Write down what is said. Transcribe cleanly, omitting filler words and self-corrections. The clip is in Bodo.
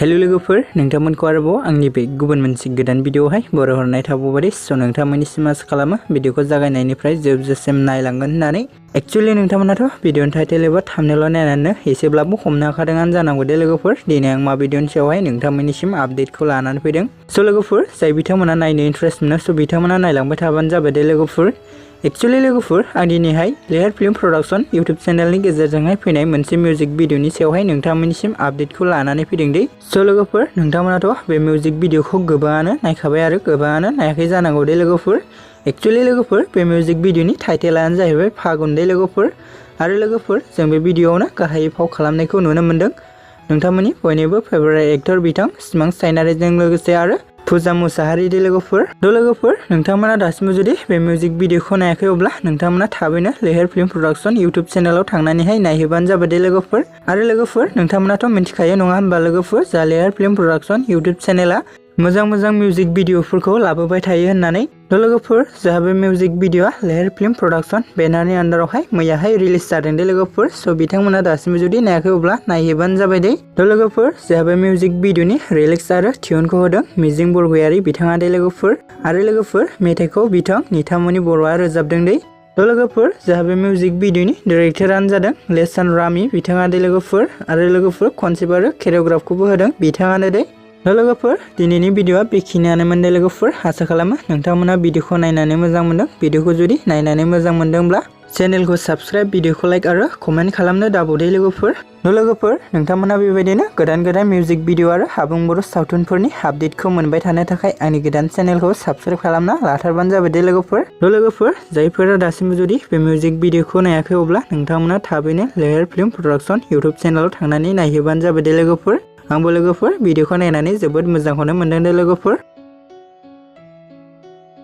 हेलो लोगोफोर नोंथांमोनखौ आरोबाव आंनि बे गुबुन मोनसे गोदान भिडिअआवहाय बरायहरनाय थाबावबाय स' नोंथांमोननिसिम आसा खालामो भिडिअखौ जागायनायनिफ्राय जोबजासिम नायलांगोन होननानै एक्चुअली नोंथांमोनाथ' भिडिअनि टाइटेल एबा थाम्बनेल नायनानै एसेब्लाबो हमनो हाखादोंआनो जानांगौ दे लोगोफोर दिनै आं मा भिडिअनि सायावहाय नोंथांमोननिसिम आपडेटखौ लानानै फैदों स' लोगोफोर जाय बिथांमोना नायनो इन्ट्रेस्ट मोनो स' बिथांमोना नायलांबाय थाबानो जाबाय दे लोगोफोर एक्चुअली लोगोफोर आं दिनैहाय लेयार फिल्म प्रडाक्शन यूट्यूब चेनेलनि गेजेरजोंहाय फैनाय मोनसे मिउजिक भिडिअनि सायावहाय नोंथांमोननिसिम आपडेटखौ लानानै फैदों दे स' लोगोफोर नोंथांमोनाथ' बे मिउजिक भिडिअखौ गोबाङानो नायखाबाय आरो गोबाङानो नायाखै जानांगौ दे लोगोफोर एक्चुअली लोगोफोर बे मिउजिक भिडिअनि टाइटेलानो जाहैबाय फागुन दे लोगोफोर आरो लोगोफोर जों बे भिडिअआवनो गाहायै फाव खालामनायखौ नुनो मोन्दों नोंथांमोननि बयनिबो फेभरेट एक्टर बिथां सिमां सायनारिजों लोगोसे आरो पूजा मुसाहारि दे लोगोफोर नोंथांमोना दासिमबो जुदि बे मिउजिक भिडिअखौ नायाखै अब्ला नोंथांमोना थाबैनो लेयार फिल्म प्रडाक्शन यूट्यूब चेनेलाव थांनानैहाय नायहैबानो जाबाय दे लोगोफोर आरो लोगोफोर नोंथांमोनाथ' मिथिखायो नङा होनबा लोगोफोर जा लेयार फिल्म प्रडाक्शन यूट्यूब चेनेला मोजां मिउजिक भिडिअफोरखौ लाबोबाय थायो होननानै लोगोफोर जोंहा बे मिउजिक भिडिअआ लेयार फिल्म प्रडाक्शन बेनारनि आन्दारावहाय मैयाहाय रिलिज जादों दे लोगोफोर स' बिथांमोना दासिमबो जुदि नायाखै अब्ला नायहैबानो जाबाय दे लोगोफोर जोंहा बे मिउजिक भिडिअनि रिलिक्स आरो टिउनखौ होदों मिजिं बरगयारि बिथाङा दे लोगोफोर आरो लोगोफोर मेथाइखौ बिथां निथामनि बर'आ रोजाबदों दे लोगोफोर जोंहा बे मिउजिक भिडिअनि डिरेक्टरानो जादों लेसन रामी बिथाङा दे लोगोफोर आरो लोगोफोर कनसेप्ट आरो केरिय'ग्राफखौबो होदों बिथाङानो दे लोगोफोर दिनैनि भिडिअआ बेखिनियानोमोन दे लोगोफोर आसा खालामो नोंथांमोना भिडिअखौ नायनानै मोजां मोनदों भिडिअखौ जुदि नायनानै मोजां मोनदोंब्ला चेनेलखौ साबस्क्राइब भिडिअखौ लाइक आरो कमेन्ट खालामनो दाबावदे लोगोफोर नोंथांमोना बेबायदिनो गोदान मिउजिक भिडिअ आरो आबुं बर' सावथुनफोरनि आपडेटखौ मोनबाय थानो थाखाय आंनि गोदान चेनेलखौ साबस्क्राइब खालामना लाथारबानो जाबाय दे लोगोफोर जायफोरा दासिमबो जुदि बे मिउजिक भिडिअखौ नायाखै अब्ला नोंथांमोना थाबैनो लेयार फिल्म प्रडाक्शन यूट्यूब चेनेलाव थांनानै नायहैबानो जाबाय दे लोगोफोर आंबो लोगोफोर भिडिअखौ नायनानै जोबोद मोजांखौनो मोनदों दे लोगोफोर